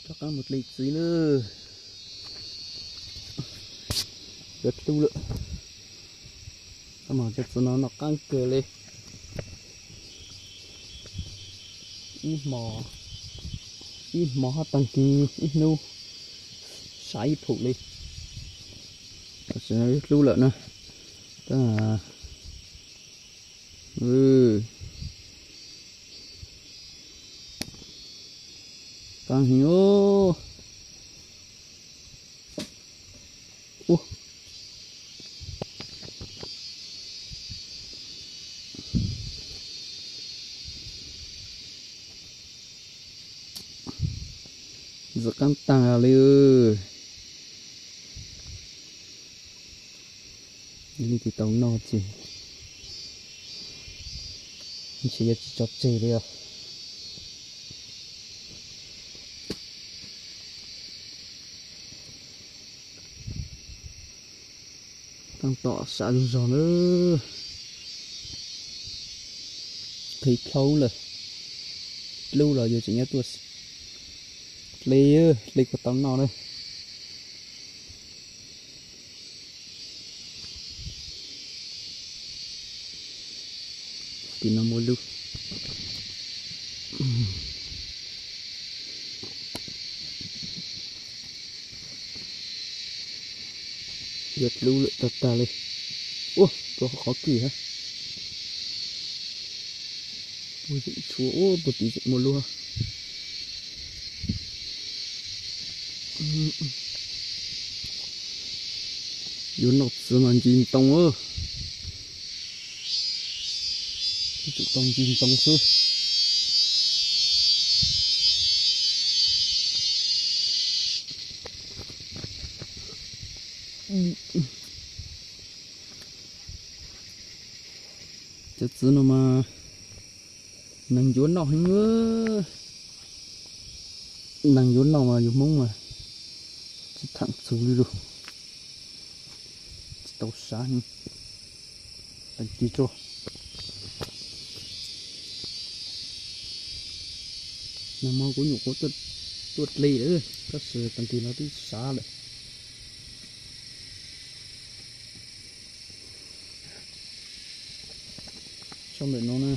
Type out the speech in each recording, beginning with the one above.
Rov qab mus dle txiv lawm. Yuav dlub lawm. Mas cov txiv no noj qab kawg li. Ib hmo, ib hmo hab tag kis ib hnub, sav ib phaum li. Yuav dlub lawm na. Qab heev. Ntxim qab tag li. Leej twg tau noj ces ntshe yuav tsis tso tseg li os. Taab tom sav zog zog na. Qhib dlhaub lawm, dlub los yuav tseem nyob tuaj dle, dle kom tau noj na. Tim no muaj lub. Yuav dlub lawm tag tag li. Ua, rau qhov kwj hab. Puag tim tshuav, ua puag tim tseem muaj lub. Yuav noj txiv mas nce ntoo, tsum tau nce ntoo xwb. Cov txiv no mas neeg yuav noj heev. Neeg yuav noj mas yus Hmoob mas tsis tham txug li lug, tsis tau sav heev. Tag kis tso, nag hmo kuv nyuam qhuav tuaj dle lawm, tab sis tag kis no twb sav lawm. Sau ntawm no na,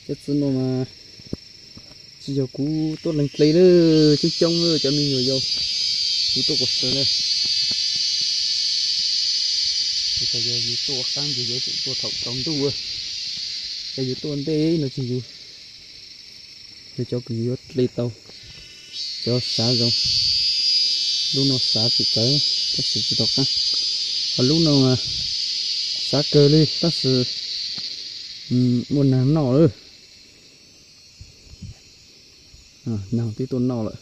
cov txiv no mas tsis yog kuv tuaj lees dle lawm, coob coob lawm cov me nyuam yaus, kuv tuaj quas saw na. Ces yog yus tuaj ua qaab ces yuav tsum tuaj thaum tsaus ntuj, yog yus tuaj ntej no ces yus, yog cov kws yus yuav dle tau, cov sav zoo. Lub no sav tsis txawv tab sis tsis tau qaab, ho lub no mas sav kawg li tab sis muaj naag noj lawm. Naag twb tuaj noj lawm,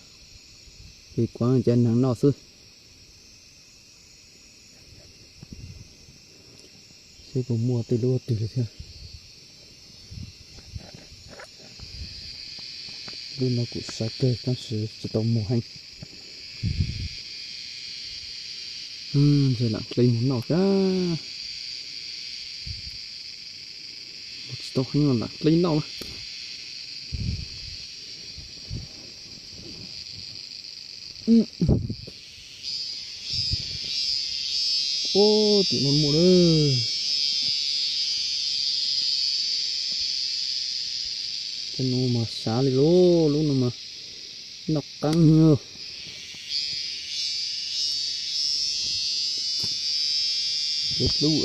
ces kuav cov naag noj xwb. Seb puas muaj tej lub twg li thiab. Lub no kuj sav kawg tab sis tsis tau muag heev. Ntshe lam dle mus noj thiab. Mus tsis tau heev lam dle noj na. Ub, tim no muaj lawm. Tej no mas sav li lauj, lub no mas noj qaab heev. Yuav dlub,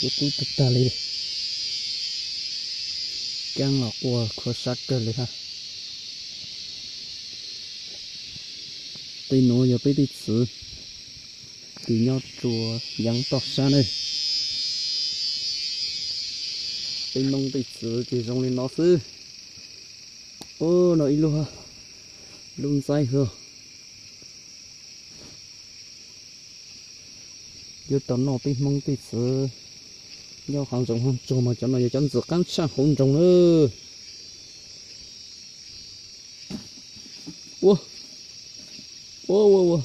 yuav dlub tag tag li. Kaab los quaj khuav sab kawg li hab. Tej nuav yog peb tej txiv kws nyob rua yaav toj sab na. Peb Moob tej txiv ces zoo li no xwb. Ub, no ib lub, lub ntxaib hwv. Yuav tau noj peb Hmoob tej txiv nyob hauv zoov hauv tsuag mas cov no yog cov ntxim qaab tshaj hauv nroog na. Ua, ua, ua, ua.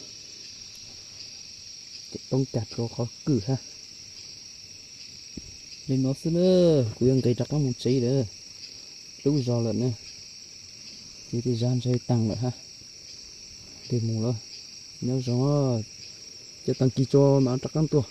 Poob kag rua qhov kwj hab. Li no xwb na, kuv yuav nqis rov qab mus tsev lawm. Dlub zog lawm na. Ces tej zag ntshai taag lawm hab. Tes mus lawm. Nyob zoo, cov taag kis tso mas rov qaab tuaj.